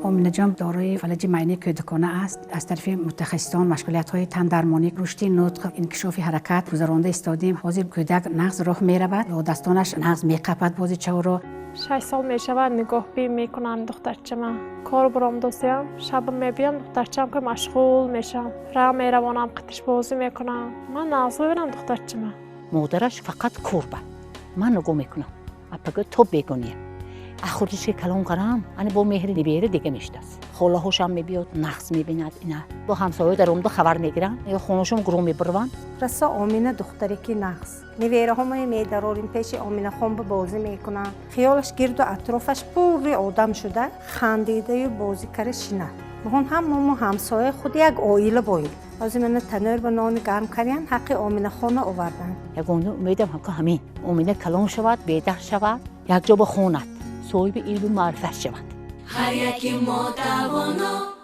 Оминаҷон дорои фалаҷи майнаи кӯдакона аст. Аз тарафи мутахассисон машғулиятҳои тандармонӣ, рушди нутқ, инкишофи ҳаракат гузаронда истодем. Ҳозир кӯдак нағз роҳ меравад, бо дастонаш нағз меқапад бозичаҳоро. 6 сол мешавад, нигоҳбин мекунам духтарчама. Кор буромдосиям, шаба мебиям, духтарчам ки машғул мешавам, ра меравонам, қитиш бозӣ мекунам. Ман нағз мебинам духтарчама. Модараш фақат кор ба ман нигоҳ мекунам, апага то бегония ахурдиш ки калон карам, ани бо меҳри нибера дига мешудааст. Холаҳошам мебиёд, нағз мебинад. Ина бо ҳамсоя дар омда хабар мегиранд ё хонашон гурӯ мебурванд. Расо Омина духтаре ки нағз, невераҳомое медарорим, пеши Оминахон ба бозӣ мекунанд. Хиёлаш гирду атрофаш пурри одам шуда, хандидаю бозӣ кара шинад. Буҳун ҳамамо ҳамсоя худ як оила боем. Ҳозир мана танӯр ба нони гарм кардян, ҳаққи Оминахона оварданд. Ягона умедам ҳамка ҳамин: Омина калон шавад, бедар шавад, якҷо ба хонад, соҳиби илму маърифат шавад. Ҳар яки мо тавоно.